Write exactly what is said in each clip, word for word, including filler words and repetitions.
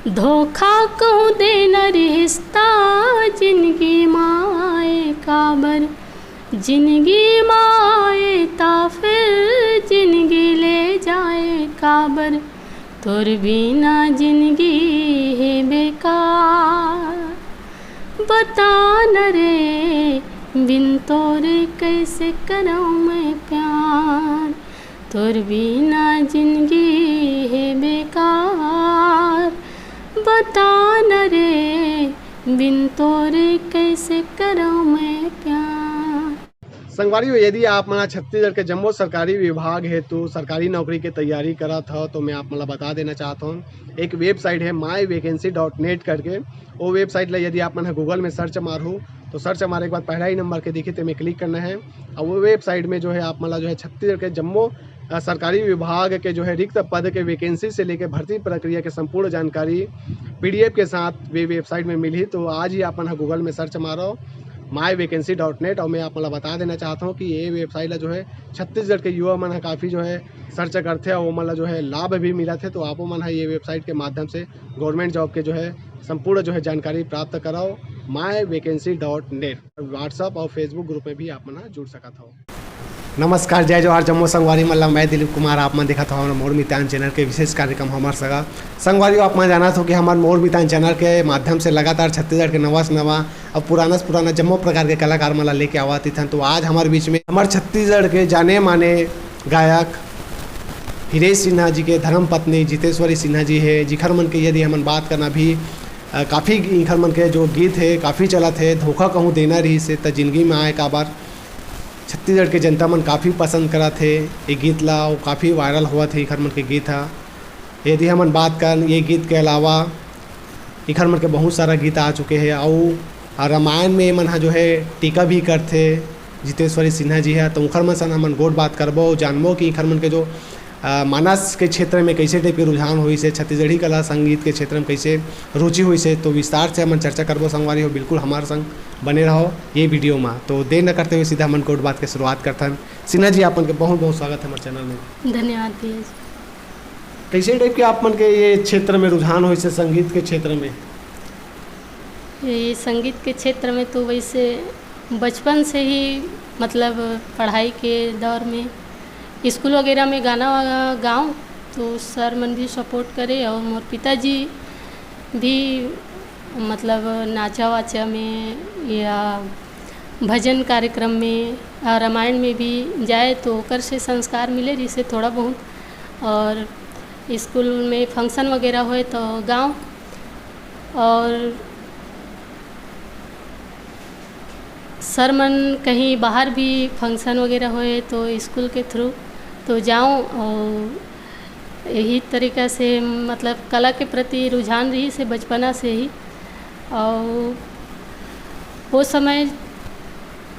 धोखा कहूँ देना रिश्ता जिंदगी माए काबर, जिंदगी माए ता फिर जिंदगी ले जाए काबर, तोर बिना जिंदगी है बेकार। बता न रे बिन तोरे कैसे करूँ मैं प्यार, तोर बिना जिंदगी है बेकार। बता न रे बिन तोरे कैसे करूँ मैं प्यार। संगवारी हो, यदि आप मन ह छत्तीसगढ़ के जम्मो सरकारी विभाग हेतु सरकारी नौकरी के तैयारी करत हव, तो मैं आप मन ला बता देना चाहत हूँ, एक वेबसाइट है माई वैकेंसी डॉट नेट करके। वो वेबसाइट ला यदि आप मन ह गूगल में सर्च मारहू, तो सर्च मारे के बाद पहला ही नंबर के दिखी, तेमे क्लिक करना है। और वो वेबसाइट में जो है आप मन ला जो है छत्तीसगढ़ के जम्मो अ, सरकारी विभाग के जो है रिक्त पद के वैकेंसी से लेके भर्ती प्रक्रिया के संपूर्ण जानकारी पीडीएफ के साथ वे वेबसाइट में मिलही। तो आज ही आप मन ह गूगल में सर्च मारो माई वैकेंसी डॉट नेट। और मैं आप मन ला बता देना चाहत हूँ कि ये वेबसाइट ला जो है छत्तीसगढ़ के युवा मन ह काफ़ी जो है सर्च करथे और ओमन ला जो है लाभ भी मिलत हे। तो आपो मन ह ये वेबसाइट के माध्यम से गवर्नमेंट जॉब के जो है संपूर्ण जो है जानकारी प्राप्त कराओ माई वैकेंसी डॉट नेट। WhatsApp और Facebook ग्रुप में भी आप मन ह जुड़ सकत हो। नमस्कार, जय जोहार जम्मो संगवारी मन ला। मैं दिलीप कुमार, आप मन देखत हव हमर मोर मितान चैनल के विशेष कार्यक्रम हमर सगा। संगवारी हो, आप मन जानत हो कि हमर मोर मितान चैनल के माध्यम से लगातार छत्तीसगढ़ के नवा से नवा अउ पुराना से पुराना जम्मो प्रकार के कलाकार मन ला लेके आवत रहिथन। तो आज हमर बीच में हमर छत्तीसगढ़ के जाने माने गायक हिरेश सिन्हा जी के धर्म पत्नी जितेश्वरी सिन्हा जी हे, जिखर मन के यदि हमन बात करना भी अ, काफ़ी इखर मन के जो गीत हे काफ़ी चलत हे। धोखा कहूँ देना रहिस हे त जिंदगी में आए काबर, छत्तीसगढ़ के जनता मन काफ़ी पसंद करत हे ये गीत ला, अउ काफ़ी वायरल होवत हे इखर मन के गीत ह। यदि हमन बात करन ये गीत के अलावा इखर मन के बहुत सारा गीत आ चुके हे, अउ रामायण में एमन ह जो है टीका भी करथे जितेश्वरी सिन्हा जी ह। तो उखर मन सन हमन गोठ बात करबो अउ जानबो कि इखर मन के जो अ, मानस के क्षेत्र में कैसे टाइप के रुझान होइस हे, छत्तीसगढ़ी कला संगीत के क्षेत्र में कैसे रुचि होइस हे, तो विस्तार से हमन चर्चा करबो संगवारी हो। बिल्कुल हमार संग बने रहो ये वीडियो में। तो देर न करते हुए सीधा हमन गोठ बात के शुरुआत करथन। सिन्हा जी, आप मन के बहुत बहुत स्वागत है हमारे चैनल में। धन्यवाद भैया जी। कैसे टाइप के आप मन के ये क्षेत्र में रुझान होइस हे संगीत के क्षेत्र में? ये संगीत के क्षेत्र में तो वैसे बचपन से ही, मतलब, पढ़ाई के दौर में स्कूल वगैरह में गाना वाना गाऊं तो सर मन भी सपोर्ट करे और मोर पिताजी भी, मतलब, नाचा वाचा में या भजन कार्यक्रम में और रामायण में भी जाए तो ओकर से संस्कार मिले, जिससे थोड़ा बहुत। और स्कूल में फंक्शन वगैरह होए तो गाऊं। और सर मन कहीं बाहर भी फंक्शन वगैरह होए तो स्कूल के थ्रू तो जाऊं। और यही तरीका से, मतलब, कला के प्रति रुझान रहिस हे बचपना से ही। और वो समय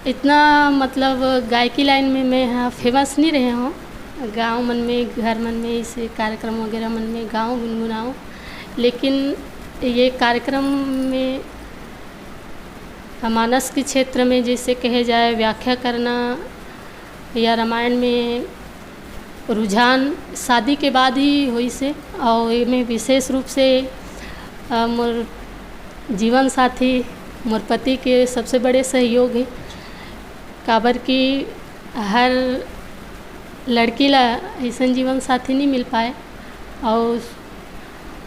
इतना, मतलब, गायकी लाइन में मैं ह फेमस नहीं रहे हूँ। गांव मन में, घर मन में, ऐसे कार्यक्रम वगैरह मन में गाऊं, गुनगुनाऊं, लेकिन ये कार्यक्रम में मानस के क्षेत्र में, जैसे कहे जाए, व्याख्या करना या रामायण में रुझान शादी के बाद ही होइस हे। और एमे विशेष रूप से, अ, मोर जीवन साथी, मोर पति के सबसे बड़े सहयोग हे, काबर कि हर लड़की ला अइसन जीवन साथी नहीं मिल पाए। और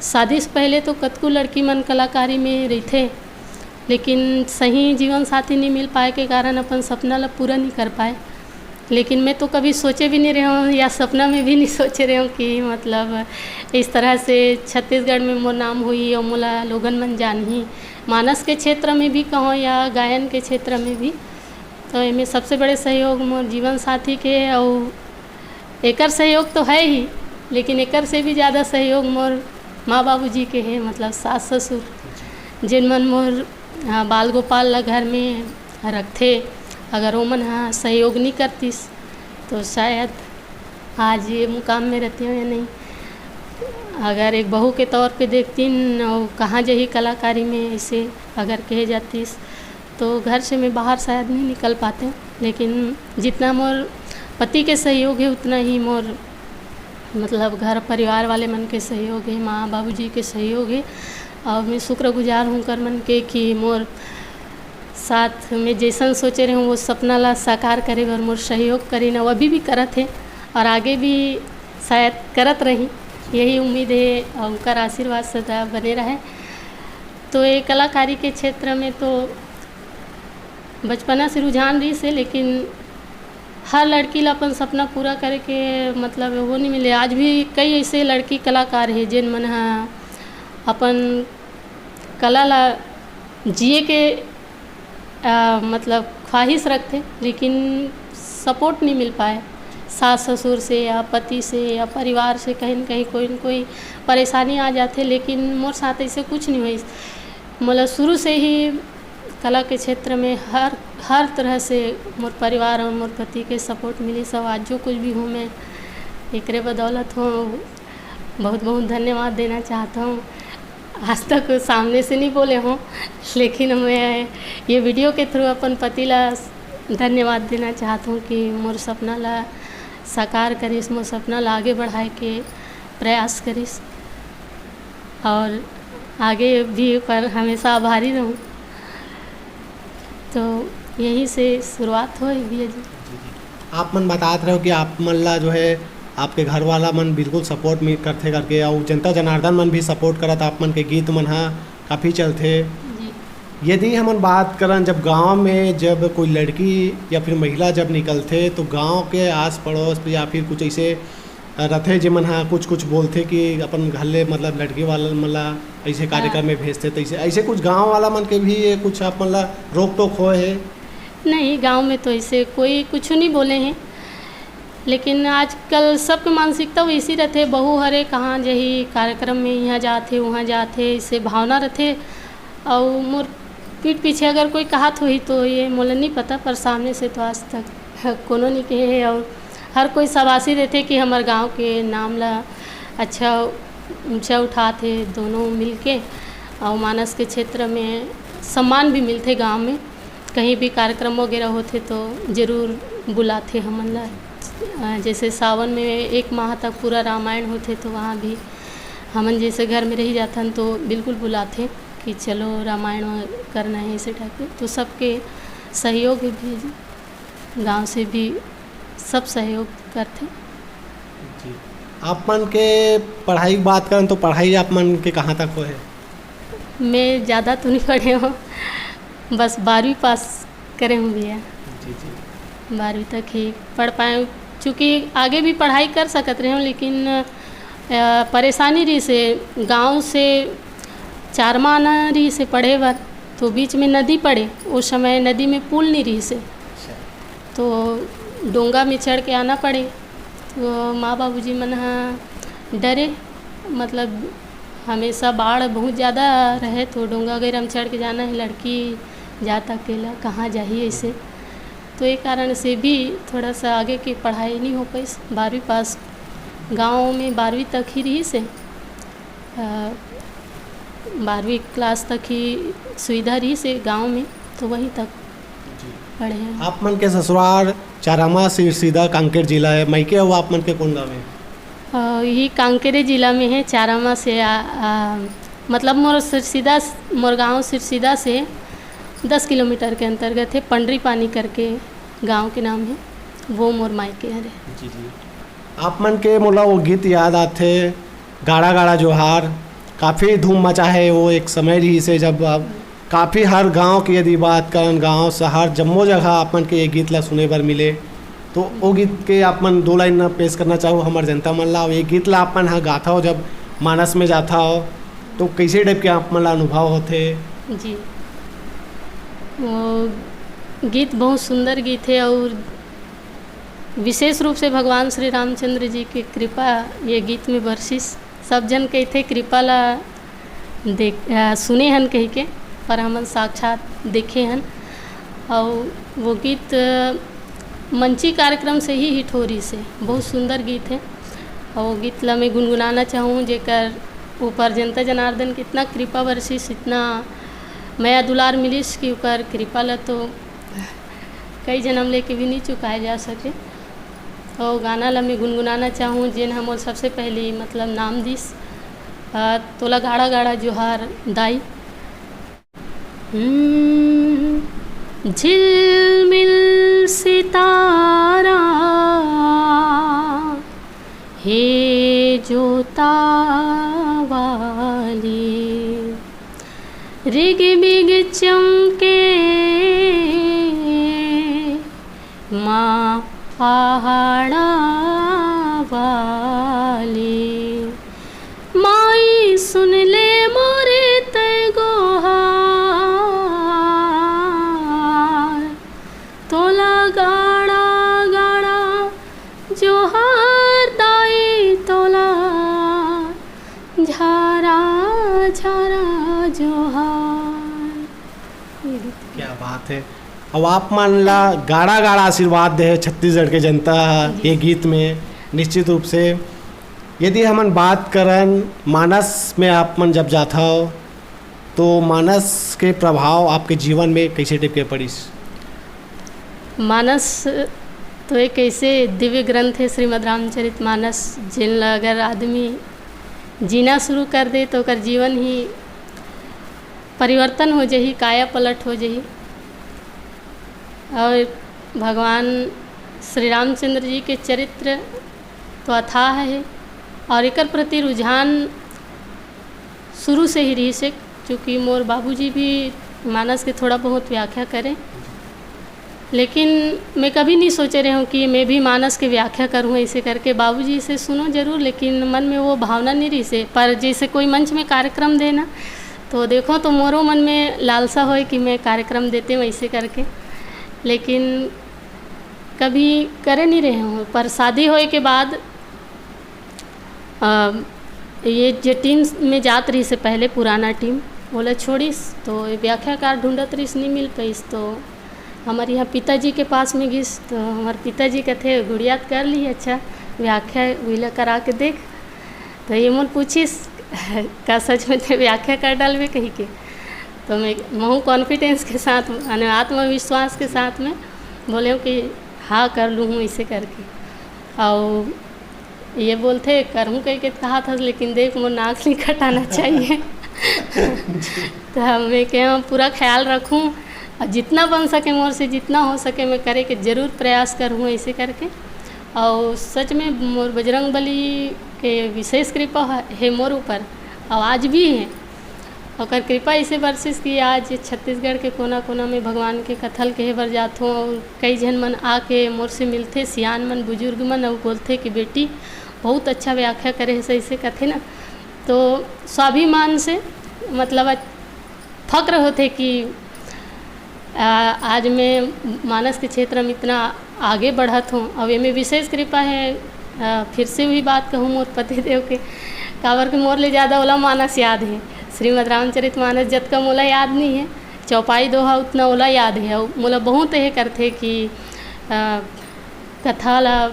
शादी से पहले तो कतको लड़की मन कलाकारी में रहिथे, लेकिन सही जीवन साथी नहीं मिल पाए के कारण अपन सपना ला पूरा नहीं कर पाए। लेकिन मैं तो कभी सोचे भी नहीं रहे हूँ या सपना में भी नहीं सोचे रहे हूँ कि, मतलब, इस तरह से छत्तीसगढ़ में मोर नाम होही और मोला लोगन मन जानही। मानस के क्षेत्र में भी कहो या गायन के क्षेत्र में भी, तो एमे सबसे बड़े सहयोग मोर जीवन साथी के हे। और एकर सहयोग तो है ही, लेकिन एकर से भी ज़्यादा सहयोग मोर माँ बाबूजी के हे, मतलब, सास ससुर, जेन मन मोर, हाँ, बाल गोपाल ला घर में रखथे। अगर ओमन ह सहयोग नहीं करतिस तो शायद आज ये मुकाम में रहती हूँ या नहीं। अगर एक बहू के तौर पे देखतीन और कहाँ जही कलाकारी में, ऐसे अगर कहे जातिस तो घर से मैं बाहर शायद नहीं निकल पाते। लेकिन जितना मोर पति के सहयोग है उतना ही मोर मतलब घर परिवार वाले मन के सहयोग हे, माँ बाबूजी के सहयोग हे, और मैं शुक्रगुजार हूँ उनकर मन के कि मोर साथ में जैसन सोचे रहे हूँ, वो सपना ला साकार करे बर मोर सहयोग करिन, अउ अभी भी करत हे और आगे भी शायद करत रही। यही उम्मीद हे और उनकर आशीर्वाद सदा बने रहे। तो ये कलाकारी के क्षेत्र में तो बचपना से रुझान रहिस हे, लेकिन हर लड़की ला अपन सपना पूरा करे के मतलब वो नहीं मिले। आज भी कई ऐसे लड़की कलाकार हे, जेन मन ह अपन कला ला जिए के, आ, मतलब ख्वाहिश रखथे, लेकिन सपोर्ट नहीं मिल पाए सास ससुर से या पति से या परिवार से, कहीं न कहीं कोई न कोई परेशानी आ जाथे। लेकिन मोर साथ ऐसे कुछ नहीं होइस। मोला शुरू से ही कला के क्षेत्र में हर, हर तरह से मोर परिवार और मोर पति के सपोर्ट मिलिस, और आज जो कुछ भी हूँ मैं एकरे बदौलत हूँ। बहुत बहुत धन्यवाद देना चाहता हूँ। आज तक सामने से नहीं बोले हूँ, लेकिन मैं ये वीडियो के थ्रू अपन पति ला धन्यवाद देना चाहता हूँ कि मोर सपना ला साकार करिस, मोर सपना ला आगे बढ़ाए के प्रयास करिस, और आगे भी ओकर हमेशा आभारी रहूँ। तो यही से शुरुआत होए भैया जी। आप मन बतात रहे हो कि आप मन ला जो है आपके घर वाला मन बिल्कुल सपोर्ट करथे करके, और जनता जनार्दन मन भी सपोर्ट करत, आप मन के गीत मन हा काफ़ी चलथे। जी। यदि हमन बात करन, जब गांव में जब कोई लड़की या फिर महिला जब निकलथे तो गांव के आस पड़ोस या फिर कुछ ऐसे रथे जेमन हा कुछ कुछ बोलथे कि अपन घर ले मतलब लड़की वाला मन ला ऐसे कार्यक्रम में भेजथे, तैसे ऐसे कुछ गांव वाला मन के भी ये कुछ आप मन ला रोक टोक होए हे? नहीं, गांव में तो ऐसे कोई कुछ नहीं बोले हैं, लेकिन आजकल सबके मानसिकता वैसी रथे, बहू हरे कहाँ जही कार्यक्रम में, यहाँ जाथे वहाँ जाथे, ऐसे भावना रथे। और मोर पीठ पीछे अगर कोई कहत होही तो ये मोला नहीं पता, पर सामने से तो आज तक कोनो नहीं कहे है। और हर कोई शाबाशी देथे कि हमर गांव के नाम ला अच्छा ऊंचा उठात हे दोनों मिलके। और मानस के क्षेत्र में सम्मान भी मिलथे गांव में, कहीं भी कार्यक्रम वगैरह होथे तो जरूर बुलाथे हमन ला। अ, जैसे सावन में एक माह तक पूरा रामायण होथे तो वहाँ भी हमन जैसे घर में रही जाथन तो बिल्कुल बुलाथे कि चलो रामायण करना है, ऐसे टाइप के। तो सबके सहयोग भी गांव से भी सब सहयोग करथे। जी। आप मन के पढ़ाई की बात करन तो पढ़ाई आप मन के कहाँ तक होए हे? मैं ज़्यादा तो नहीं पढ़े हूँ, बस बारहवीं पास करे हूँ भैया। जी जी। बारहवीं तक ही पढ़ पाए हूँ, चूँकि आगे भी पढ़ाई कर सकत रहे हूँ, लेकिन अ, परेशानी रहिस हे, गांव से चारमा आना रहिस हे पढ़े बर, तो बीच में नदी पड़े, उस समय नदी में पुल नहीं रहिस हे, तो डोंगा में चढ़ के आना पड़े। तो माँ बाबूजी मन हा डरे, मतलब हमेशा बाढ़ बहुत ज़्यादा रहे तो डोंगा वगैरह में चढ़ के जाना है, लड़की जात अकेला कहाँ जाही ऐसे। तो ये कारण से भी थोड़ा सा आगे की पढ़ाई नहीं हो पाइस। बारहवीं पास गांव में बारहवीं तक ही रहिस हे, अ, बारहवीं क्लास तक ही सुविधा रहिस हे गांव में, तो वहीं तक पढ़े हैं। आप मन के ससुराल चारामा सिरसीदा कांकेर जिला हे, मइके अउ आप मन के कौन गाँव हे? अ, ये कांकेरे जिला में है, चारामा से आ, आ, मतलब मोर सिरसीदा, मोर गांव सिरसीदा से दस किलोमीटर के अंतर्गत है, पंडरी पानी करके गांव के नाम है, वो मोर मायके हरे। जी जी। आप मन के मोला वो गीत याद आथे, गाड़ा गाड़ा जोहार, काफ़ी धूम मचा है। वो एक समय रहिस हे जब आप काफ़ी हर गांव की यदि बात करन, गांव शहर जम्मो जगह आप मन के ये गीत ला सुने बर मिले। तो वो गीत के आप मन दो लाइन पेश करना चाहो हमर जनता मन ला, ये गीत ला आप मन हा गाथा हो जब मानस में जाथा हो तो कैसे टाइप के आप मन ला अनुभव होथे? जी, वो गीत बहुत सुंदर गीत है और विशेष रूप से भगवान श्री रामचंद्र जी की कृपा ये गीत में बरसिस। सब जन कहथे कृपा ला देख, अ, सुने हन कहि के, पर हमन साक्षात देखे हन। और वो गीत, अ, मंची कार्यक्रम से ही हिट हो रहिस हे। बहुत सुंदर गीत है और वो गीत ला मैं गुनगुनाना चाहूँ, जेकर ऊपर जनता जनार्दन के इतना कृपा बरसिस, इतना मया दुलार मिलिस कि ओकर कृपा ला तो कई जन्म लेके भी नहीं चुकाए जा सके। तो गाना ला मैं गुनगुनाना चाहूँ, जेन ह मोर सबसे पहली मतलब नाम दिस, अ, तोला गाड़ा गाड़ा जोहार दाई। हम्म, झिलमिल सितारा, हे जोता वाली, रिग बिग चमके माँ पहाड़ा वाली, माई सुन ले मोरे तै गोहार, तोला गाड़ा गाड़ा जोहार दाई, तोला झारा झारा जोहार। ये गीत। क्या बात है। अब आप मन ला गाड़ा गाड़ा आशीर्वाद दे हे छत्तीसगढ़ के जनता ह ये गीत में। निश्चित रूप से यदि हमन बात करन मानस में आप मन जब जाथव तो मानस के प्रभाव आपके जीवन में कैसे टिपके पड़िस? मानस तो एक ऐसे दिव्य ग्रंथ है श्रीमद् रामचरित मानस, जिन ला अगर आदमी जीना शुरू कर दे तो ओकर जीवन ही परिवर्तन हो जही, काया पलट हो जही। और भगवान श्री रामचंद्र जी के चरित्र तो अथाह है और एकर प्रति रुझान शुरू से ही रहिस हे, क्योंकि मोर बाबूजी भी मानस के थोड़ा बहुत व्याख्या करें, लेकिन मैं कभी नहीं सोचे रहे हूँ कि मैं भी मानस के व्याख्या करूँ ऐसे करके। बाबूजी से सुनो जरूर, लेकिन मन में वो भावना नहीं रहिस हे। पर जैसे कोई मंच में कार्यक्रम देना, तो देखो, तो मोरो मन में लालसा होए कि मैं कार्यक्रम देते हूँ ऐसे करके, लेकिन कभी करे नहीं रहे हूँ। पर शादी होए के बाद अ, ये जे टीम में जात रहिस हे पहले, पुराना टीम, ओला छोड़िस, तो ये व्याख्याकार ढूंढत रहिस, नहीं मिल पाइस, तो हमर यहाँ पिताजी के पास में गिस, तो हमर पिताजी कथे, "गुड़िया त कर ली, अच्छा, व्याख्या उइला करा के देख।" तो ये मोर पूछिस, "का सच में ते व्याख्या कर डालबे?" कही के। तो मैं महू कॉन्फिडेंस के साथ, माने आत्मविश्वास के साथ में बोले हूँ कि हाँ, कर लूँ हूँ, इसे करके। और ये बोलथे, "करहूँ," कह के कहा था, लेकिन देख, मोर नाक नहीं कटाना चाहिए। तो मैं कहे, "हम पूरा ख्याल रखूँ और जितना बन सके मोर से, जितना हो सके, मैं करे के जरूर प्रयास करहूँ," ऐसे करके। और सच में मोर बजरंग बली के विशेष कृपा है मोर ऊपर, और आज भी है। ओकर कृपा ऐसे बरसिस कि आज छत्तीसगढ़ के कोना-कोना में भगवान के कथा ल कहे बर जाथों, और कई झन मन आके मोर से मिलथे, सियान मन, बुजुर्ग मन, अउ बोलथे कि "बेटी, बहुत अच्छा व्याख्या करे हस," ऐसे कथे ना, तो स्वाभिमान से, मतलब, फक्र होथे कि आ, आज मैं मानस के क्षेत्र में इतना आगे बढ़त हूँ। अब एमे विशेष कृपा है, आ, फिर से वही बात कहूँ मोर पति देव के, काबर के मोर ले ज़्यादा ओला मानस याद है। श्रीमद् रामचरित मानस जतका मोला याद नहीं है, चौपाई दोहा उतना ओला याद है। अउ मोला बहुत ये करथे कि आ, कथा ला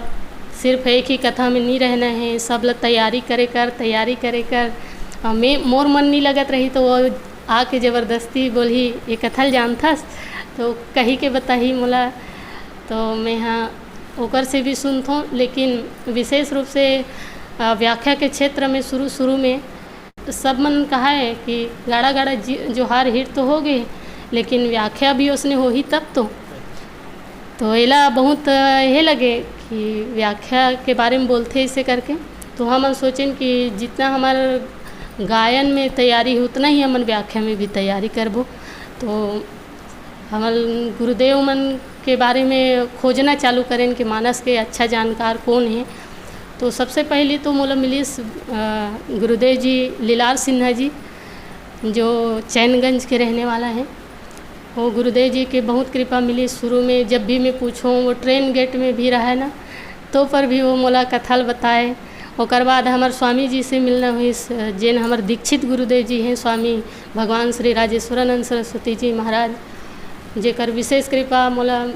सिर्फ एक ही कथा में नहीं रहना है, सब ला तैयारी करे कर, तैयारी करे कर। अउ मैं, मोर मन नहीं लगत रही तो वो आके जबरदस्ती बोलही, "ये कथा ल जानथस?" तो कही के बताही मोला। तो मैं हाँ ओकर से भी सुनथों, लेकिन विशेष रूप से, अ, व्याख्या के क्षेत्र में शुरू, शुरू में सब मन कहा है कि गाड़ा गाड़ा जी-, जोहार हिट तो हो गए, लेकिन व्याख्या भी उसने होही तब तो। तो एला बहुत, अ, ये लगे कि व्याख्या के बारे में बोलथे इसे करके, तो हमन सोचेन कि जितना हमार गायन में तैयारी है, उतना ही हमन व्याख्या में भी तैयारी करबो। तो हमन गुरुदेव मन के बारे में खोजना चालू करेन कि मानस के अच्छा जानकार कौन है। तो सबसे पहली तो मोला मिलिस, अ, गुरुदेव जी लीलार सिन्हा जी, जो चैनगंज के रहने वाला है। वो गुरुदेव जी के बहुत कृपा मिली। शुरू में जब भी मैं पूछूँ, वो ट्रेन गेट में भी रहा है ना, तो पर भी वो मोला कथा ल बताए। ओकर बाद हमर स्वामी जी से मिलना हुई, जेन हमर दीक्षित गुरुदेव जी हैं, स्वामी भगवान श्री राजेश्वरानंद सरस्वती जी महाराज, जेकर विशेष कृपा मोला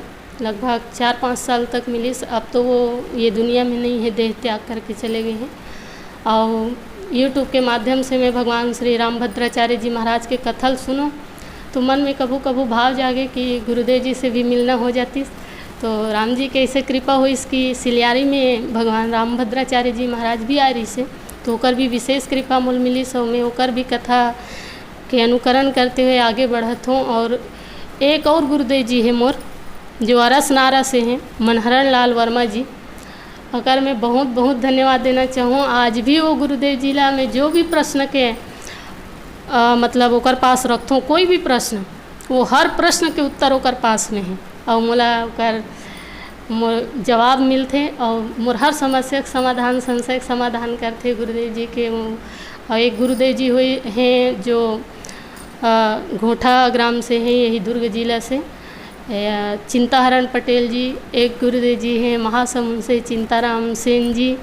लगभग चार पाँच साल तक मिलिस। अब तो वो ये दुनिया में नहीं है, देह त्याग करके चले गए हैं। और YouTube के माध्यम से मैं भगवान श्री रामभद्राचार्य जी महाराज के कथा ल सुनो, तो मन में कभू कभू भाव जागे कि गुरुदेव जी से भी मिलना हो जाती। तो राम जी के ऐसे कृपा होइस कि सिलियारी में भगवान रामभद्राचार्य जी महाराज भी आए रहिसे, तो ओकर भी विशेष कृपा मोल मिलिस, और मैं ओकर भी कथा के अनुकरण करते हुए आगे बढ़त हूँ। और एक और गुरुदेव जी हे मोर, जो अरस नारा से हैं, मनहरण लाल वर्मा जी, अगर मैं बहुत बहुत धन्यवाद देना चाहूँ। आज भी वो गुरुदेव जी ला मैं जो भी प्रश्न के, अ, मतलब ओकर पास रखथों, कोई भी प्रश्न, वो हर प्रश्न के उत्तर ओकर पास में है, और मोला ओकर मोर जवाब मिलथे, और मोर हर समस्या के समाधान, संशय के समाधान करथे गुरुदेव जी के। वो, और एक गुरुदेव जी हुए हैं जो, अ, घोठा ग्राम से हैं, यही दुर्ग जिला से, अ, चिंताहरण पटेल जी। एक गुरुदेव जी हैं महासमुंद से, चिंताराम सेन जी।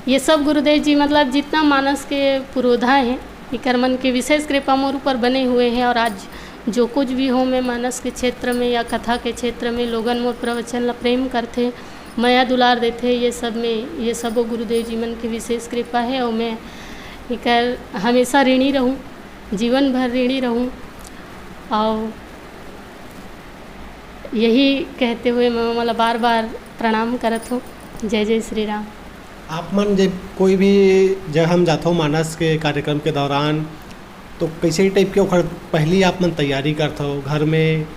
ये सब गुरुदेव जी, मतलब, जितना मानस के पुरोधा हैं, इकर मन के विशेष कृपा मोर ऊपर बने हुए हैं। और आज जो कुछ भी हो, मैं मानस के क्षेत्र में या कथा के क्षेत्र में, लोगन मोर प्रवचन ला प्रेम करथे, मया दुलार देथे, ये सब में, ये सबो गुरुदेव जी मन के विशेष कृपा है। और मैं इकर हमेशा ऋणी रहूँ, जीवन भर ऋणी रहूँ। और यही कहते हुए मैं ओमन ला बार बार प्रणाम करत हूँ। जय जय श्री राम। आप मन जब कोई भी जगह हम जाथो मानस के कार्यक्रम के दौरान, तो कैसे टाइप के ओखर पहली आप मन तैयारी करथो घर में, अ,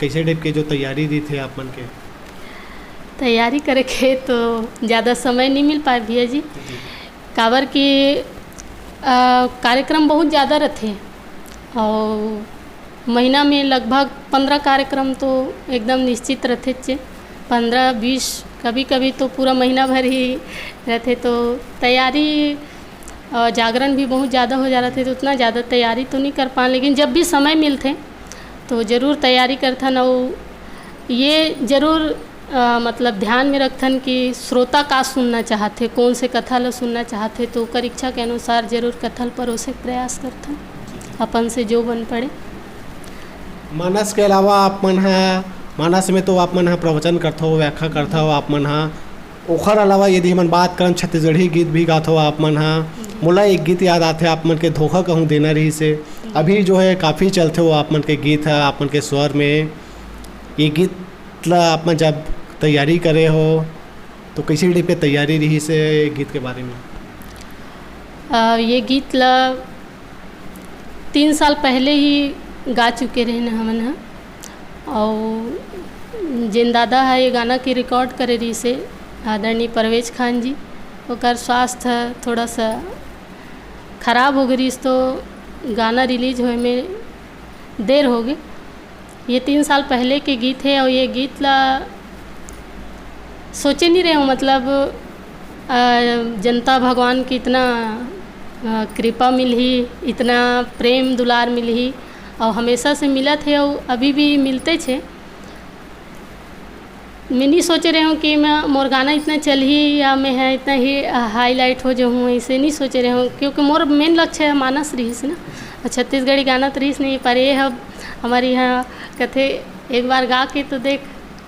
कैसे टाइप के जो तैयारी रहिथे आप मन के? तैयारी करे के तो ज़्यादा समय नहीं मिल पाए भैया जी, काबर कि, अ, कार्यक्रम बहुत ज़्यादा रथे, और महीना में लगभग पंद्रह कार्यक्रम तो एकदम निश्चित रथे, पंद्रह बीस, कभी कभी तो पूरा महीना भर ही रथे। तो तैयारी, अ, जागरण भी बहुत ज़्यादा हो जा रहा थे, तो उतना ज़्यादा तैयारी तो नहीं कर पान, लेकिन जब भी समय मिलथे तो ज़रूर तैयारी करथन। और ये ज़रूर, अ, मतलब, ध्यान में रखथन कि श्रोता का सुनना चाहथे, कौन से कथा ला सुनना चाहथे, तो ओकर इच्छा के अनुसार ज़रूर कथा ल परोसे के प्रयास करथन, अपन से जो बन पड़े। मानस के अलावा आप मन ह, मानस में तो आप मन ह प्रवचन करथो, व्याख्या करथो, आप मन ह, ओखर अलावा यदि हमन बात करन, छत्तीसगढ़ी गीत भी गाथो आप मन ह। मोला एक गीत याद आथे, आप मन के धोखा कहूँ देना रहिसे। अभी जो है काफ़ी चलथे वो आप मन के गीत ह, आप मन के स्वर में। ये गीत ला आप मन जब तैयारी करे हो, तो कैसे टाइप के तैयारी रहिसे ये गीत के बारे में? अ, ये गीत ला तीन साल पहले ही गा चुके रहेन हमन ह। और जेन दादा ह ये गाना के रिकॉर्ड करे रहिसे, आदरणीय परवेज खान जी, ओकर स्वास्थ्य थोड़ा सा खराब हो गए रहिस, तो गाना रिलीज होए में देर हो गए। ये तीन साल पहले के गीत है, और ये गीत ला सोचे नहीं रहे हूँ, मतलब, अ, जनता भगवान की इतना, अ, कृपा मिलही, इतना प्रेम दुलार मिलही, और हमेशा से मिलत है, और अभी भी मिलते छे। मैं नहीं सोचे रहे हूँ कि मैं, मोर गाना इतना चलही या मैं है इतना ही, अ, हाईलाइट हो जाऊँ, ऐसे नहीं सोचे रहे हूँ, क्योंकि मोर मेन लक्ष्य है मानस रहिस ना, और छत्तीसगढ़ी गाना तो रहिस नहीं, पर ये अब हमारे यहाँ कथे, एक बार गा के तो देख,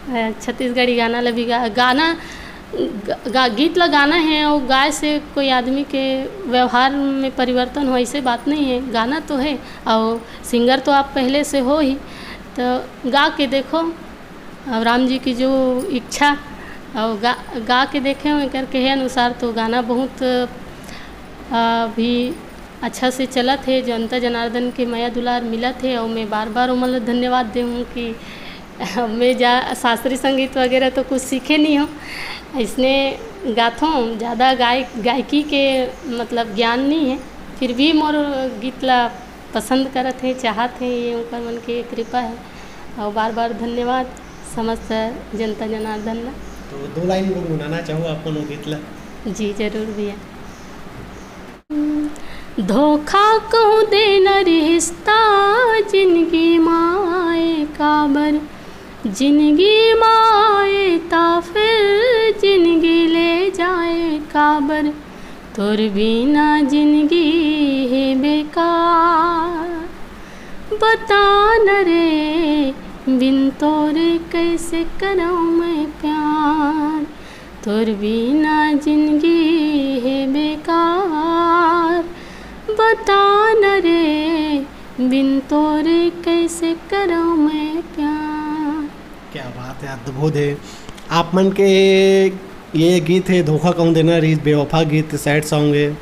अ, छत्तीसगढ़ी गाना ला भी गा, गाना, ग-, गा, गीत ला गाना है, और गाय से कोई आदमी के व्यवहार में परिवर्तन हो, ऐसे बात नहीं है। गाना तो है, और सिंगर तो आप पहले से हो ही, तो गा के देखो, और राम जी की जो इच्छा, और गा, गा के देखे हो, एकर कहे अनुसार तो गाना बहुत, अ, भी अच्छा से चलत हे, जनता जनार्दन के मया दुलार मिलत हे, और मैं बार बार ओमन ला धन्यवाद देहूँ कि मैं जा, शास्त्रीय संगीत वगैरह तो कुछ सीखे नहीं हूँ, इसने गाथों, ज़्यादा गाय, गायकी के, मतलब, ज्ञान नहीं है, फिर भी मोर गीत ला पसंद करत हे, चाहत हे, ये ऊपर मन के कृपा है। और बार बार धन्यवाद समस्त जनता जनार्दन ला। तो दो लाइन गुनगुनाना चाहो आप मन वो गीत ला? जी, जरूर भैया। धोखा कहूँ देना रिश्ता जिंदगी माए काबर, जिंदगी माए ता फिर जिंदगी ले जाए काबर, तोर बिना जिंदगी हे बेकार। बता न रे, बिन तोरे कैसे करूँ मैं प्यार, तोर बिना जिंदगी हे बेकार। बता न रे, बिन तोरे कैसे करूँ मैं प्यार। क्या बात है, अद्भुत है। आप मन के ये गीत है धोखा कहूँ देना रही, बेवफा गीत, सैड सॉन्ग है।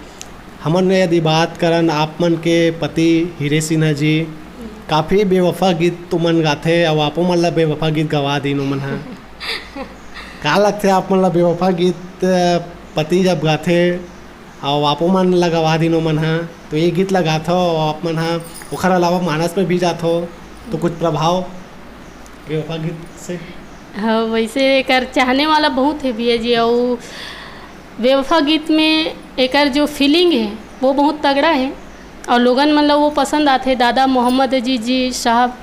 हमन ने यदि बात करन आप मन के पति हीरे सिन्हा जी, काफ़ी बेवफा गीत तुमन गाथे, अउ आपो मन ला बेवफा गीत गवा दिन उमन ह। का लगथे आप मन ला बेवफा गीत, अ, पति जब गाथे अउ आपो मन ला गवा दिन उमन ह, तो ये गीत ला गाथो अउ आप मन ह ओखर अलावा मानस में भी जाथो, तो कुछ प्रभाव बेवफा गीत से? हाँ, वैसे एकर चाहने वाला बहुत है भैया जी, और बेवफा गीत में एकर जो फीलिंग है वो बहुत तगड़ा है, और लोगन मन ला वो पसंद आथे। दादा मोहम्मद अजीज जी साहब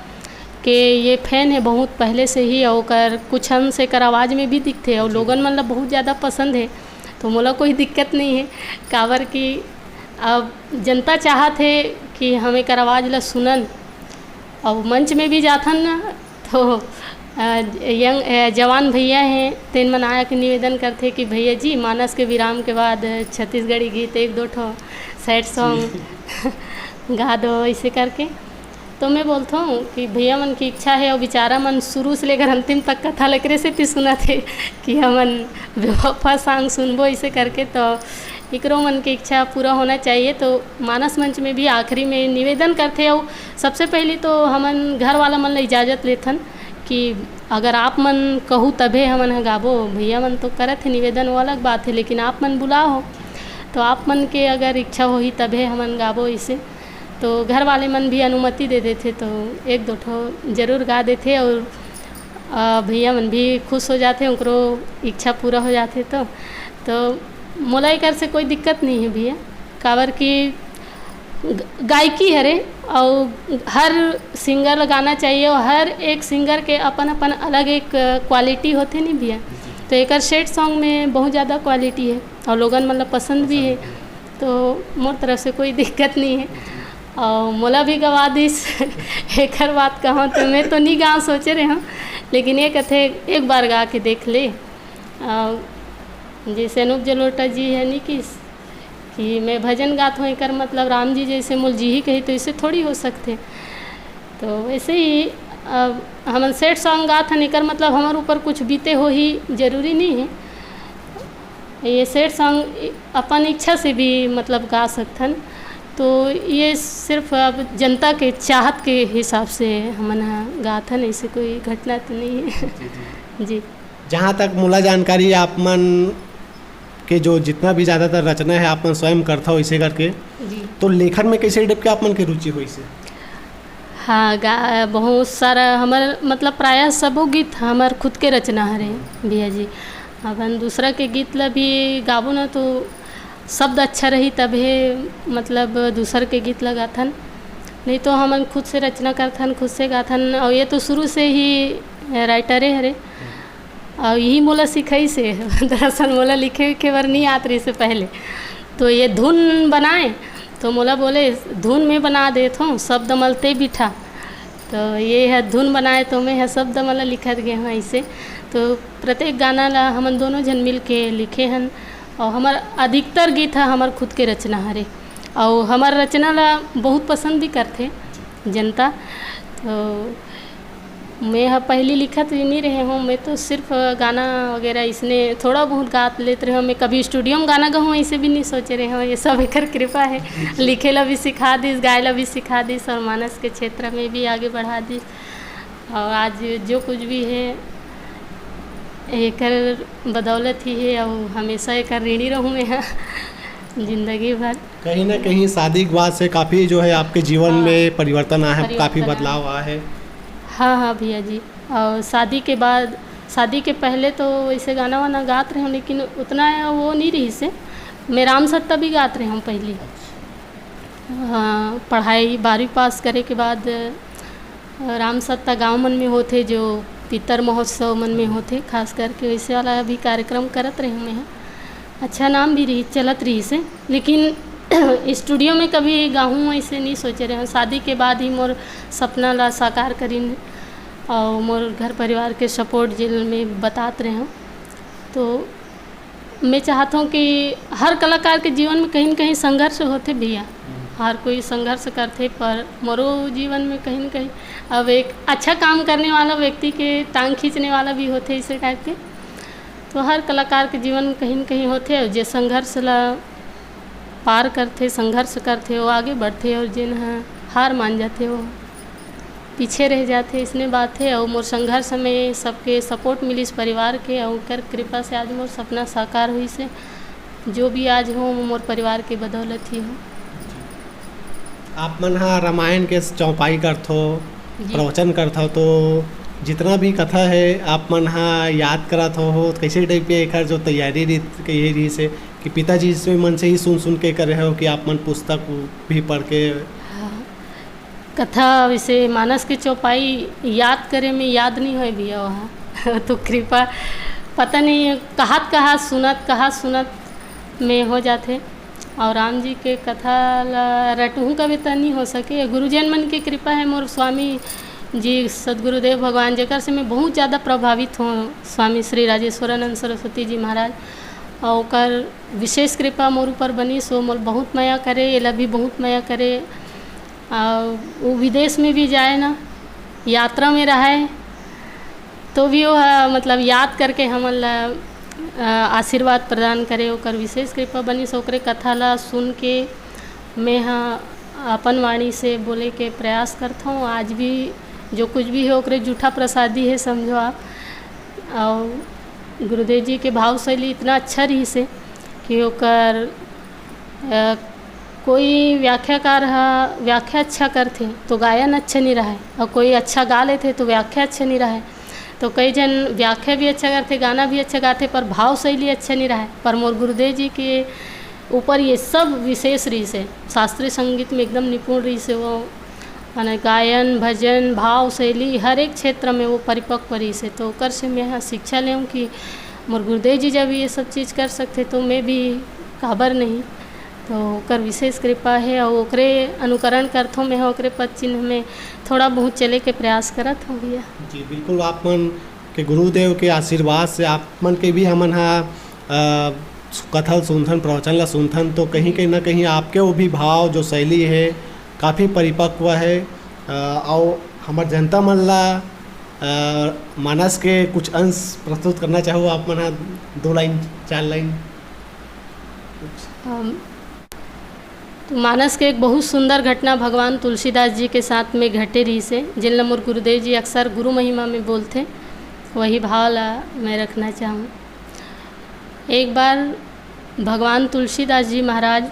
के ये फैन है बहुत पहले से ही, और ओकर कुछ अंश एकर आवाज़ में भी दिखथे, और लोगन मन ला बहुत ज़्यादा पसंद है, तो मोला कोई दिक्कत नहीं है, काबर कि अब जनता चाहत है कि हम एकर आवाज़ ला सुनन, और मंच में भी जाथन ना, तो अ, यंग, अ, जवान भैया हैं, तेन मन आया के निवेदन करथे कि भैया जी, मानस के विराम के बाद छत्तीसगढ़ी गीत एक दो ठो सैड सॉन्ग गा दो, ऐसे करके। तो मैं बोलता हूँ कि भैया मन की इच्छा है, और बेचारा मन शुरू से लेकर अंतिम तक कथा लकरे से ती सुना थे कि हमन बेवफा सॉन्ग सुनबो, ऐसे करके। तो एकरो मन के इच्छा पूरा होना चाहिए। तो मानस मंच में भी आखिरी में निवेदन करथे, और सबसे पहली तो हमन घर वाला मन ला इजाज़त लेथन कि अगर आप मन कहू तभे हमन ह गाबो। भैया मन तो करत हे निवेदन, वो अलग बात है, लेकिन आप मन बुलाओ, तो आप मन के अगर इच्छा होही तभे हमन गाबो। इसे तो घर वाले मन भी अनुमति दे देथे, तो एक दो ठो जरूर गा देथे, और अ, भैया मन भी खुश हो जाथे, उनकरो इच्छा पूरा हो जाथे। तो तो मोला एकर से कोई दिक्कत नहीं है भैया, काबर कि ग-, गायकी हरे, और हर सिंगर ला गाना चाहिए, और हर एक सिंगर के अपन अपन अलग एक क्वालिटी होथे नहीं भैया। तो एकर सैड सॉन्ग में बहुत ज़्यादा क्वालिटी है, और लोगन मतलब पसंद भी है, तो मोर तरफ से कोई दिक्कत नहीं है। और मोला भी गवा दिस एकर बात कहूँ तो मैं तो नहीं गाँव सोचे रहे हूँ, लेकिन ये कथे एक बार गा के देख ले। और जैसे अनूप जलोटा जी है नी किस कि मैं भजन गात हूँ, एकर मतलब राम जी जैसे मोल जी ही कही, तो इसे थोड़ी हो सकते। तो वैसे ही अब हमन सैड सॉन्ग गात हन, एकर मतलब हमर ऊपर कुछ बीते हो ही जरूरी नहीं है। ये सैड सॉन्ग अपन इच्छा से भी मतलब गा सकथन। तो ये सिर्फ अब जनता के चाहत के हिसाब से हमन ह गात हन, ऐसे कोई घटना तो नहीं है। जी, जी। जी। जहाँ तक मोला जानकारी, आप मन के जो जितना भी ज़्यादातर रचना है, आप मन स्वयं करथव इसे करके। जी। तो लेखन में कैसे टाइप के आप मन के रुचि होइस हे? हाँ, गा-, बहुत सारा हमर मतलब प्रायः सबो गीत हमर खुद के रचना हरे भैया जी। अपन दूसरा के गीत ला भी गाबो ना तो शब्द अच्छा रही तभे मतलब दूसर के गीत ला गाथन, नहीं तो हमन खुद से रचना करथन, खुद से गाथन। और ये तो शुरू से ही राइटरे हरे। अउ इही मोला सिखाइस हे। दरअसल मोला लिखे उखे बर नइ आत रहिस हे पहले, तो ये धुन बनाए तो मोला बोले, "धुन में बना देत हूँ, शब्द मल ते बिठा।" तो ये ह धुन बनाए तो मैं ह शब्द मन ला लिखत गे हूँ ऐसे। तो प्रत्येक गाना ला हमन दोनों झन मिल के लिखे हन, और हमर अधिकतर गीत ह हमर खुद के रचना हरे, और हमर रचना ला बहुत पसंद भी करथे जनता। तो मैं ह पहली लिखत भी नहीं रहे हूँ, मैं तो सिर्फ गाना वगैरह इसने थोड़ा बहुत गा लेत रहे हूँ। मैं कभी स्टूडियो में गाना गाऊँ ऐसे भी नहीं सोचे रहे हूँ, ये सब एकर कृपा है। लिखे ला भी सिखा दिस, गाए ला भी सिखा दिस और मानस के क्षेत्र में भी आगे बढ़ा दिस। और आज जो कुछ भी है एकर बदौलत ही है और हमेशा एकर ऋणी रहूँ मैं ह जिंदगी भर। कहीं ना कहीं शादी के बाद से काफ़ी जो है आपके जीवन हाँ, में परिवर्तन आया है, काफ़ी परिवर्तन आया। बदलाव आया है। हाँ, हाँ भैया जी। और शादी के बाद, शादी के पहले तो वैसे गाना वाना गात रहे हूँ, लेकिन उतना वो नहीं रहिस हे। मैं राम सत्ता भी गात रहे हूँ पहले। हाँ, पढ़ाई बारहवीं पास करे के बाद राम सत्ता गांव मन में होथे, जो पितर महोत्सव मन में होथे, खास करके वैसे वाला भी कार्यक्रम करत रहे हूँ मैं ह। अच्छा नाम भी रही, चलत रहिस हे, लेकिन स्टूडियो में कभी गाहूँ ऐसे नहीं सोचे रहे हूँ। शादी के बाद ही मोर सपना ला साकार करिन और मोर घर परिवार के सपोर्ट जेल में बतात रहे हूँ। तो मैं चाहत हूँ कि हर कलाकार के जीवन में कहीं न कहीं संघर्ष होथे भैया। हर कोई संघर्ष करथे, पर मोरो जीवन में कहीं न कहीं अब एक अच्छा काम करने वाला व्यक्ति के टांग खींचने वाला भी होथे, इसे टाइप के। तो हर कलाकार के जीवन में कहीं न कहीं होथे, अउ जे संघर्ष ला पार करथे, संघर्ष करथे, वो आगे बढ़थे, और जेन ह हार मान जाथे, वो पीछे रह जाथे। इसने बात हे, अउ मोर संघर्ष में सबके सपोर्ट मिलिस परिवार के, अउ ओकर कृपा से आज मोर सपना साकार होइस हे। जो भी आज हो, वो मोर परिवार के बदौलत ही हो। आप मन हा रामायण के चौपाई करथो, जी। प्रवचन करथो, तो जितना भी कथा है, आप मन हा याद करत हो, हो, कैसे टाइप के एकर जो तैयारी रही, ये रही से कि पिताजी से मन से ही सुन सुन के करे हो कि आप मन पुस्तक भी पढ़ के? हाँ। कथा वैसे मानस के चौपाई याद करे में याद नहीं होय भैया, वहाँ तो कृपा पता नहीं, कहत कहत सुनत, कहत सुनत में हो जाथे। और राम जी के कथा ला रटहूँ कबे त नहीं हो सके, गुरुजन मन के कृपा है। मोर स्वामी जी सदगुरुदेव भगवान, जेकर से मैं बहुत ज़्यादा प्रभावित हूँ, स्वामी श्री राजेश्वरानंद सरस्वती जी महाराज, और ओकर विशेष कृपा मोर ऊपर बनी, सो मोर बहुत मया करे, एला भी बहुत मया करे। और वो विदेश में भी जाए ना, यात्रा में रहे, तो भी वो, अ, मतलब याद करके हमन ला, अ, आशीर्वाद प्रदान करे, ओकर विशेष कृपा बनिस। ओकरे कथा ला सुन के मैं ह अपन वाणी से बोले के प्रयास करथौं। आज भी जो कुछ भी है, ओकरे जूठा प्रसादी है, समझो आप। और गुरुदेव जी के भाव शैली इतना अच्छा रहिस हे कि ओकर, अ, कोई व्याख्याकार ह व्याख्या अच्छा करथे तो गायन अच्छा नहीं रहे, और कोई अच्छा गा लेथे तो व्याख्या अच्छा नहीं रहे। तो कई जन व्याख्या भी अच्छा करथे, गाना भी अच्छा गाथे, पर भाव शैली अच्छा नहीं रहे। पर मोर गुरुदेव जी के ऊपर ये सब विशेष रहिस हे। शास्त्रीय संगीत में एकदम निपुण रहिस हे वो, माने गायन, भजन, भाव शैली, हर एक क्षेत्र में वो परिपक्व रहिस हे। तो ओकर से मैं ह शिक्षा लेहूँ कि मोर गुरुदेव जी जब ये सब चीज़ कर सकथे, तो मैं भी काबर नहीं। तो ओकर विशेष कृपा है, और ओकरे अनुकरण करथौं मैं, ओकरे पद चिन्ह में थोड़ा बहुत चले के प्रयास करत हौं भैया। जी, बिल्कुल, आप मन के गुरुदेव के आशीर्वाद से आप मन के भी हमन हा, अ, कथा ल सुनथन, प्रवचन ला सुनथन, तो कहीं, कहीं ना कहीं आपके वो भी भाव, जो शैली है, काफ़ी परिपक्व है। अ, और हमर जनता मन ला, अ, मानस के कुछ अंश प्रस्तुत करना चाहू, आप मन हा दो लाइन, चार लाइन। अम, तो मानस के एक बहुत सुंदर घटना भगवान तुलसीदास जी के साथ में घटे रहिस हे, जिन ला मोर गुरुदेव जी अक्सर गुरु महिमा में बोलथे, वही भाव ला मैं रखना चाहूँ। एक बार भगवान तुलसीदास जी महाराज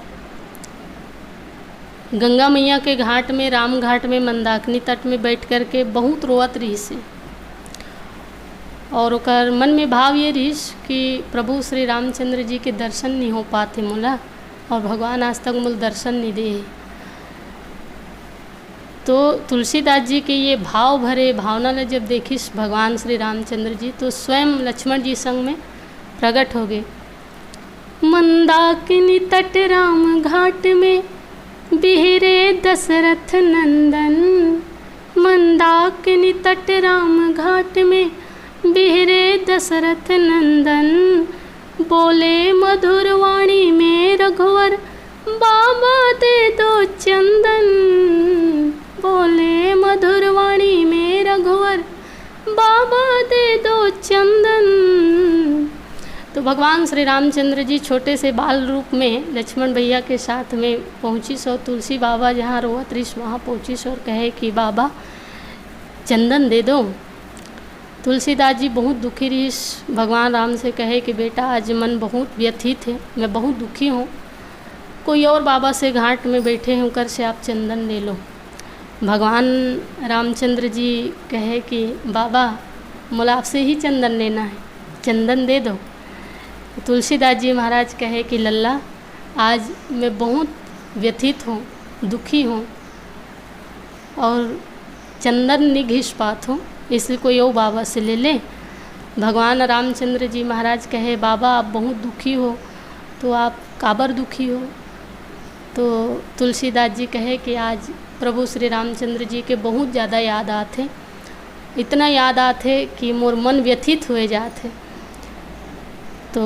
गंगा मैया के घाट में, राम घाट में, मंदाकिनी तट में बैठ करके बहुत रोवत रहिस हे। और ओकर मन में भाव ये रहिस कि प्रभु श्री रामचंद्र जी के दर्शन नहीं हो पात हे मोला, और भगवान आज तक मोला दर्शन नहीं दे हे। तो तुलसीदास जी के ये भाव भरे भावना ला जब देखिस भगवान श्री रामचंद्र जी, तो स्वयं लक्ष्मण जी संग में प्रकट हो गए। मंदाकिनी तट राम घाट में बिहरे दशरथ नंदन। मंदाकिनी तट राम घाट में बिहरे दशरथ नंदन। बोले मधुर वाणी में रघुवर, बाबा दे दो चंदन। बोले मधुर वाणी में रघुवर, बाबा दे दो चंदन। तो भगवान श्री रामचंद्र जी छोटे से बाल रूप में लक्ष्मण भैया के साथ में पहुँचिस और तुलसी बाबा जहाँ रोवत रहिस, वहाँ पहुँचिस और कहे कि बाबा, चंदन दे दो। तुलसीदास जी बहुत दुखी रहिस, भगवान राम से कहे कि बेटा, आज मन बहुत व्यथित है, मैं बहुत दुखी हूँ, कोई और बाबा से घाट में बैठे हैं, उनकर से आप चंदन ले लो। भगवान रामचंद्र जी कहे कि बाबा, मोला आपसे ही चंदन लेना है, चंदन दे दो। तुलसीदास जी महाराज कहे कि लल्ला, आज मैं बहुत व्यथित हूँ, दुखी हूँ और चंदन नहीं घिस पात हूँ, इसलिए कोई और बाबा से ले ले। भगवान रामचंद्र जी महाराज कहे, बाबा, आप बहुत दुखी हो, तो आप काबर दुखी हो? तो तुलसीदास जी कहे कि आज प्रभु श्री रामचंद्र जी के बहुत ज़्यादा याद आत है, इतना याद आत है कि मोर मन व्यथित हुए जात है। तो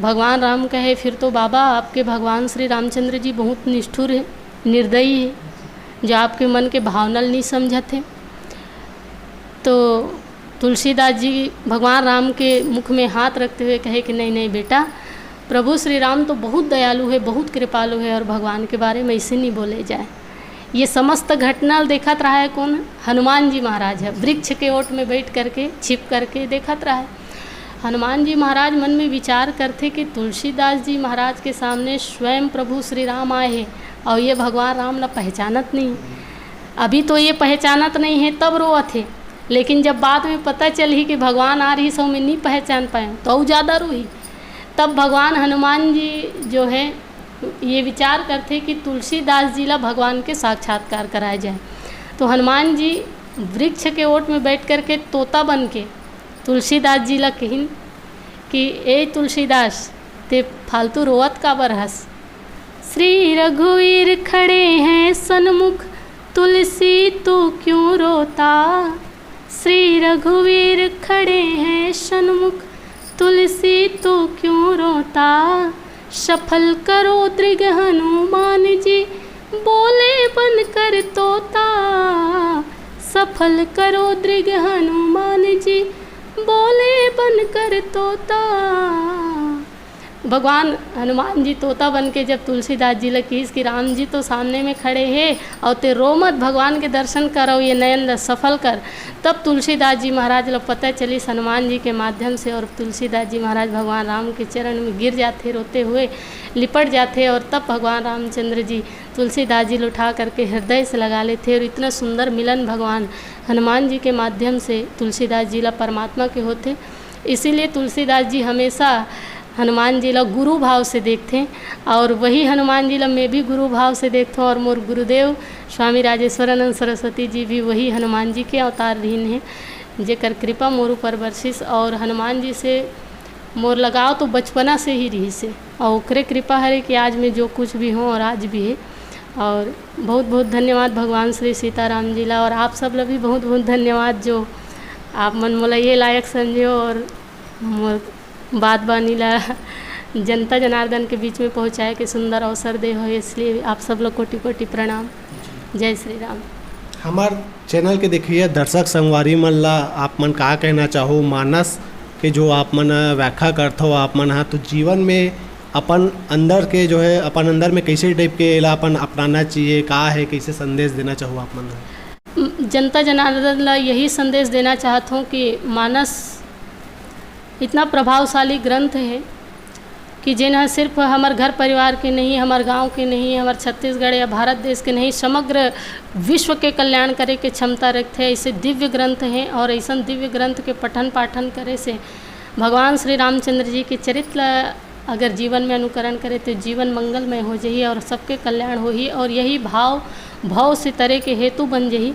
भगवान राम कहे, फिर तो बाबा, आपके भगवान श्री रामचंद्र जी बहुत निष्ठुर है, निर्दयी हे, जो आपके मन के भावना ल नहीं समझत हे। तो तुलसीदास जी भगवान राम के मुख में हाथ रखते हुए कहे कि नहीं, नहीं बेटा, प्रभु श्री राम तो बहुत दयालु हे, बहुत कृपालु हे, और भगवान के बारे में ऐसे नहीं बोले जाए। ये समस्त घटना ल देखत रहा है कौन? हनुमान जी महाराज है। वृक्ष के ओट में बैठ करके, छिप करके देखत रहा है। हनुमान जी महाराज मन में विचार करथे कि तुलसीदास जी महाराज के सामने स्वयं प्रभु श्री राम आए हे और ये भगवान राम ला पहचानत नहीं। अभी तो ये पहचानत नहीं है, तब रोवत हे, लेकिन जब बाद में पता चलही कि भगवान आ रही सो में नहीं पहचान पाए, तो अउ ज़्यादा रोही। तब भगवान हनुमान जी जो है, ये विचार करथे कि तुलसीदास जी ला भगवान के साक्षात्कार कराए जाए। तो हनुमान जी वृक्ष के ओट में बैठ करके तोता बन के तुलसीदास जी ला कहिन कि ए तुलसीदास, ते फालतू रोवत काबर हस? श्री रघुवीर खड़े हैं सन्मुख, तुलसी तू क्यों रोता? श्री रघुवीर खड़े हैं सन्मुख, तुलसी तू क्यों रोता? सफल करो दृग हनुमान जी, बोले बनकर तोता। सफल करो दृग हनुमान जी, बोले बनकर तोता। भगवान हनुमान जी तोता बन के जब तुलसीदास जी ला किहिस कि राम जी तो सामने में खड़े हे और ते रो मत, भगवान के दर्शन कर और ये नयन ला सफल कर, तब तुलसीदास जी महाराज ला पता चलिस हनुमान जी के माध्यम से, और तुलसीदास जी महाराज भगवान राम के चरण में गिर जाथे, रोते हुए लिपट जाथे, और तब भगवान रामचंद्र जी तुलसीदास जी ला उठा करके हृदय से लगा लेथे, और इतना सुंदर मिलन भगवान हनुमान जी के माध्यम से तुलसीदास जी ला परमात्मा के होथे। इसीलिए तुलसीदास जी हमेशा हनुमान जी ला गुरु भाव से देखथे, और वही हनुमान जी ला मैं भी गुरु भाव से देखथों, और मोर गुरुदेव स्वामी राजेश्वरानंद सरस्वती जी भी वही हनुमान जी के अवतार रहिन हे, जेकर कृपा मोर ऊपर बरसिस, और हनुमान जी से मोर लगाव तो बचपना से ही रहिस हे, और ओकरे कृपा हरे कि आज मैं जो कुछ भी हूँ और आज भी हे। और बहुत बहुत धन्यवाद भगवान श्री सीताराम जी ला, और आप सब ला भी बहुत बहुत धन्यवाद जो आप मन मोला ये लायक समझे हो और मोर बात बानी ला जनता जनार्दन के बीच में पहुँचाए के सुंदर अवसर दे हो, इसलिए आप सब ला कोटि कोटि प्रणाम। जय श्री राम। हमार चैनल के देखइया दर्शक संगवारी मन ला आप मन का कहना चाहो? मानस के जो आप मन व्याख्या करथो, आप मन ह तो जीवन में अपन अंदर के जो है, अपन अंदर में कैसे टाइप के एला अपन अपनाना चाहिए, का है, कैसे संदेश देना चाहो आप मन ह? जनता जनार्दन ला यही संदेश देना चाहत हूँ कि मानस इतना प्रभावशाली ग्रंथ है कि जेन ह सिर्फ हमर घर परिवार के नहीं, हमर गांव के नहीं, हमर छत्तीसगढ़ या भारत देश के नहीं, समग्र विश्व के कल्याण करे के क्षमता रखथे। ऐसे दिव्य ग्रंथ हैं और ऐसन दिव्य ग्रंथ के पठन पाठन करे से भगवान श्री रामचंद्र जी के चरित्र ला अगर जीवन में अनुकरण करे तो जीवन मंगलमय हो जाही और सबके कल्याण होही, और यही भाव भव से तरे के हेतु बन जाही।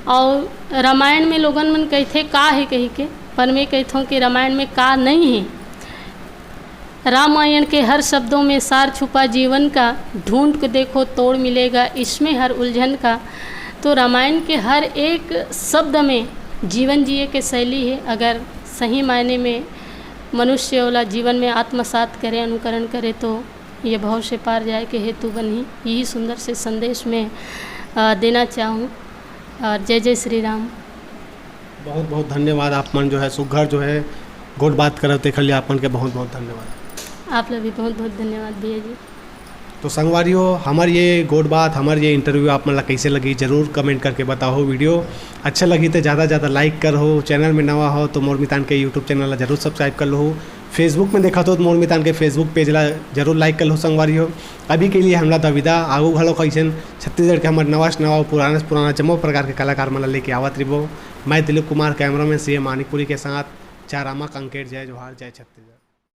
और रामायण में लोगन मन कहथे का है कही के, पर मैं कहथों कि रामायण में का नहीं है। रामायण के हर शब्दों में सार छुपा जीवन का, ढूंढ के देखो तोड़ मिलेगा इसमें हर उलझन का। तो रामायण के हर एक शब्द में जीवन जिए के शैली है। अगर सही मायने में मनुष्य ओला जीवन में आत्मसात करे, अनुकरण करे, तो ये भव से पार जाए के हेतु बनही। यही सुंदर से संदेश में, अ, देना चाहूँ। और जय जय श्री राम। बहुत बहुत धन्यवाद, आप मन जो है सुघर जो है गोठ बात करव तेखर लिए आप मन के बहुत बहुत धन्यवाद। आप ला भी बहुत बहुत धन्यवाद भैया जी। तो संगवारी हो, हमर ये गोठ बात, हमर ये इंटरव्यू आप मन ला कैसे लगी, जरूर कमेंट करके बताओ। वीडियो अच्छा लगी तो ज़्यादा ज़्यादा लाइक करहो, चैनल में नवा हो तो मोर मितान के यूट्यूब चैनल ला जरूर सब्सक्राइब कर लो। Facebook में देखत हो तो मोर मितान के Facebook पेज ला जरूर लाइक कर लो संगवारी हो। अभी के लिए हमला दविदा, आगू घलो कैसन छत्तीसगढ़ के हमर नवा से नवा, पुराना से पुराना जम्मो प्रकार के कलाकार मन ला लेके आवत रिबो। मैं दिलीप कुमार, कैमरामैन सीए मानिकपुरी के साथ चारामा कंकेट। जय जोहार, जय छत्तीसगढ़।